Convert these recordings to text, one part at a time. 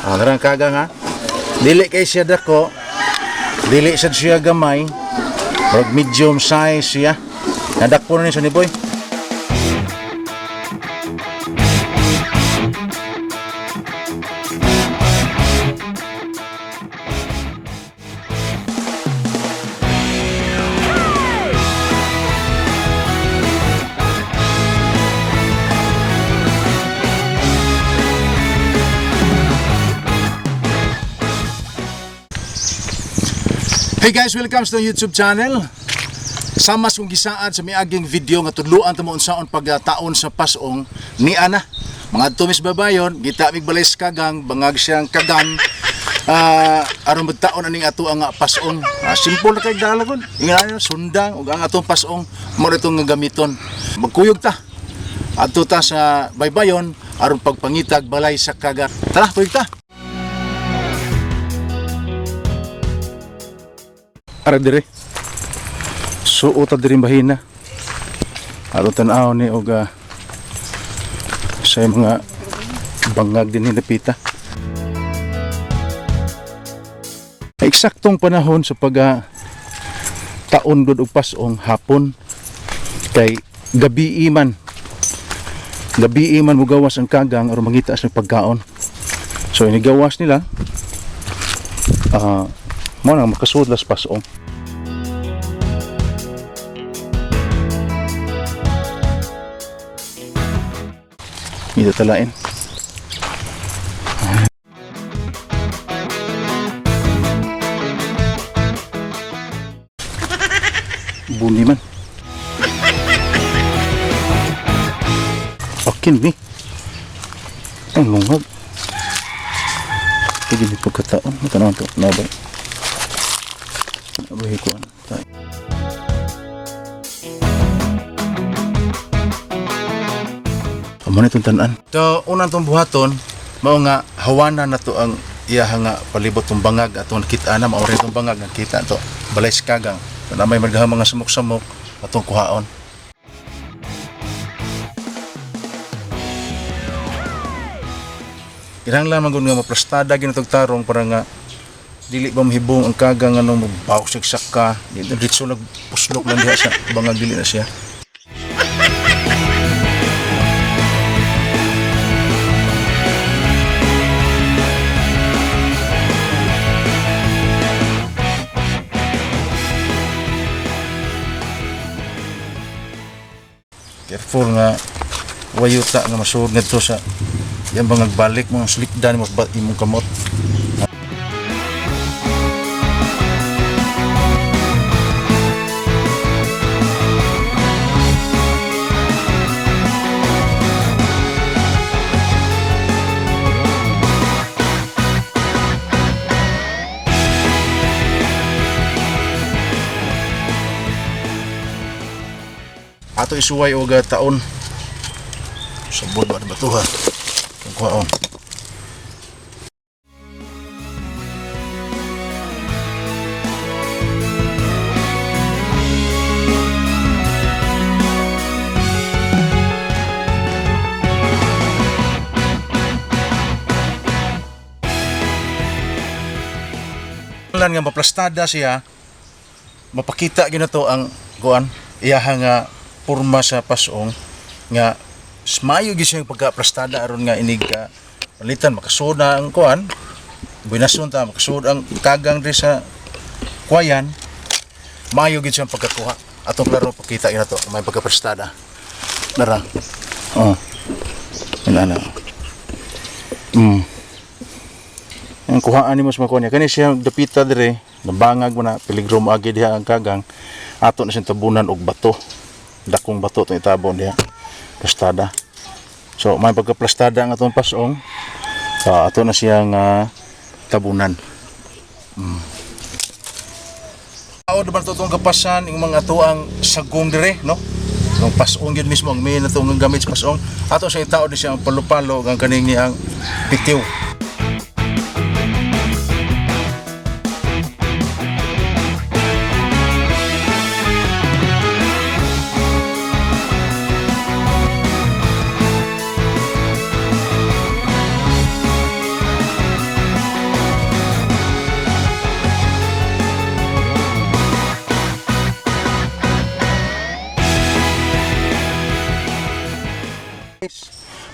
Ah, narang kagang ha. Dili kay siya dako. Dili sad siya gamay. Murag medium size siya. Nadakpo na ni Sonny Boy. Hey guys, welcome sa YouTube channel. Samas kong gisaad sa miaging video nga tudluan ta mo unsaon pagtaon sa pasong ni ana. Mga tumis babayon, gita mig balay sa kagang, bangag siyang kagang. Aron magtaon aning ato ang pasong. Simple na kay dalagon. Ingan sundang ug ang atong pasong mo itong nga gamiton. Magkuyog ta. Adto ta sa baybayon aron pagpangitag balay sa kagang. Tara, kuyog ta. Ara dire. Suot ta diri bahina. Aron tan-aw ni og sa mga bangag din hinapita. Eksaktong panahon sa pag taon gud og pasong hapon kay gabi man. Gabi man mugawas ang kagang aron mangita sa pagkaon. So inigawas nila mo nang makasudlas pasong. Ito talain. Buni man. Akin ni. Ang lungag. Hindi ni pagkataon. Matanawan to. Nabay. Nabay ko. Tayo. Amo na itong tanan. So, unang itong buhaton, mao nga hawanan na to ang iyaha nga palibot tong bangag atong nakita na mao rin itong bangag nakita to balay sa kagang. So, na may margahang mga samok-samok atong kuhaon. Kinahanglan man gud nga maplastada gyud itong tarong para nga dili ba mahibong ang kagang anong magbawak siya saka diretso nagpuslok lang diha sa bangag, dili na siya. Careful nga wayuta nga masuod ngadto sa yan bang nagbalik mo ang slikdan mo ba imong kamot. Ato isuway og taon sa ba batuha kung kuhaon. Lan nga maplastada siya, mapakita gyud na to ang kuan iyaha nga porma sa pasong nga smayo gyud siya pagka-plastada aron nga inig ka palitan makasud na ang kuan bunason ta makasud ang kagang diri sa kwayan, maayo gyud siyang pagkakuha. Atong klaro pakita gyud na to may pagka-plastada dara. Oh, wala na. Ang kuhaan nimo sa makuha niya kani siya dapita dire nabangag mo na, peligro mo agi diha ang kagang. Ato na siyang tabunan og bato, dakong bato itong itabon diha, plastada. So may pagkaplastada ang atong pasong, ato na siyang tabunan. Ao naman to itong kapasan yung mga tuang sagong dire, no? Yung pasong yun mismo ang main na itong gamit sa pasong. Ato sa itao di siya ang palo-palo ang kaning niyang pitiw.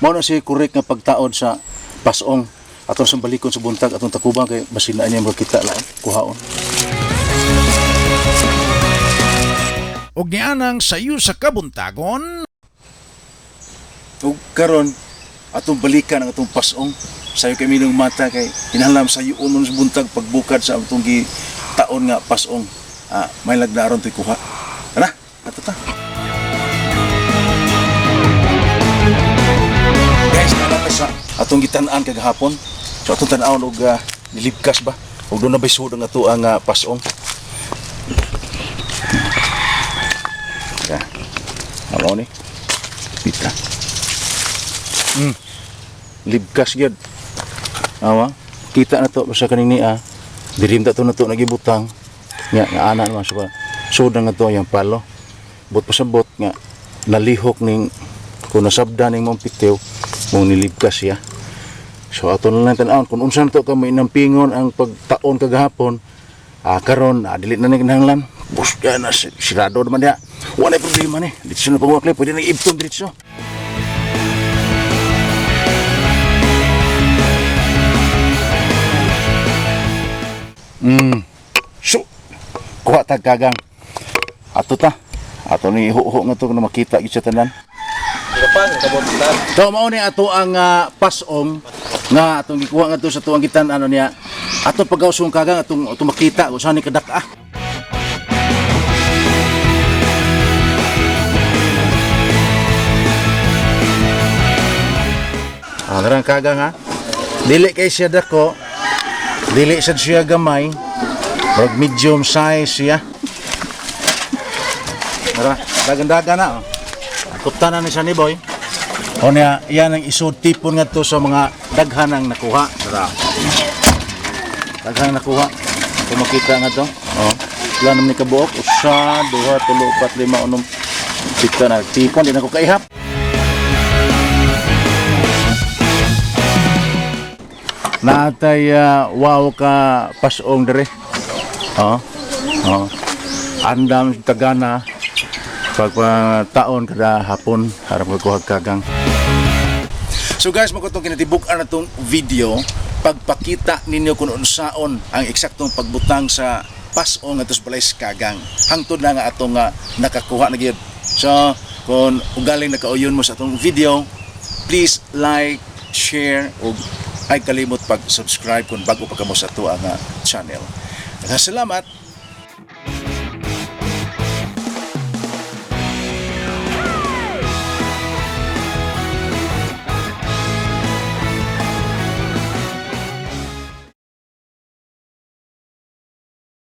Mao na siya correct nga pagtaod sa pasong. Atong sa balikon sa buntag atong takubang kay basin na niya makita lain kuhaon. Og nianang sayo sa kabuntagon, Ug karon atong balikan ang atong pasong sayo kay minong mata kay kinahanglan sayo unon sa buntag pagbukad sa atong gi taon nga pasong. Ah, may lagdaron to'y kuha. Tara, ato ta. Guys, nalala sa atong gitan-an kagahapon. So atong tan-awon og nilibkas ba? Og doon na bay sud ang ato ang pasong. Ya. Ano ni? Pita. Libkas gyud. Awa, kita na to basta kaning niya. Dirim ta to na to nagibutang. Nga nga ana naman sa sud na nga to ang palo. Bot pasabot nga nalihok ning kung nasabda ning mong pitiw mong nilibkas siya. So ato na lang tan-awon kung unsa na to ka may nampingon ang pagtaon kagahapon. Ah, karon dili na ni kinahanglan. Bus na sirado naman diha. Wala problema ni. Ditso na pagwakli, pwede na ibton diretso. So, kuha tag kagang. Ato ta. Ato ni ihuho nga to na makita gyud sa tanan. So mao ni ato ang pasong nga atong gikuha nga to sa tuang gitan ano niya. Ato pagawsong kagang atong atong makita kung saan ni kadak-a. Ah, darang kagang ha. Dili kay siya dako. Dili sad siya gamay. Murag medium size siya. Tara, dagan-dagan na oh. Kupta na ni siya ni Boy. O niya, yan ang isod tipon nga to sa mga daghan ang nakuha. Tara. Daghan ang nakuha. Kung makita nga to. Oh. Wala naman ni kabuok. Usa, duha, tulo, upat, lima, unom. Pita na. Tipon, di na ko kaihap. Naatay wow ka pasong dere. Oh. Oh. Andam tagana pag taon kada hapon harap ko kagang. So guys, mo itong kinatibuk-an na itong video, pagpakita ninyo kung unsaon ang eksaktong pagbutang sa pasong ato sa balay sa kagang. Hangtod na nga atong nakakuha na gyud. So, kung ugaling nakauyon mo sa atong video, please like, share, ug ay kalimot pag-subscribe kung bago pa kamo sa ato ang channel. Salamat.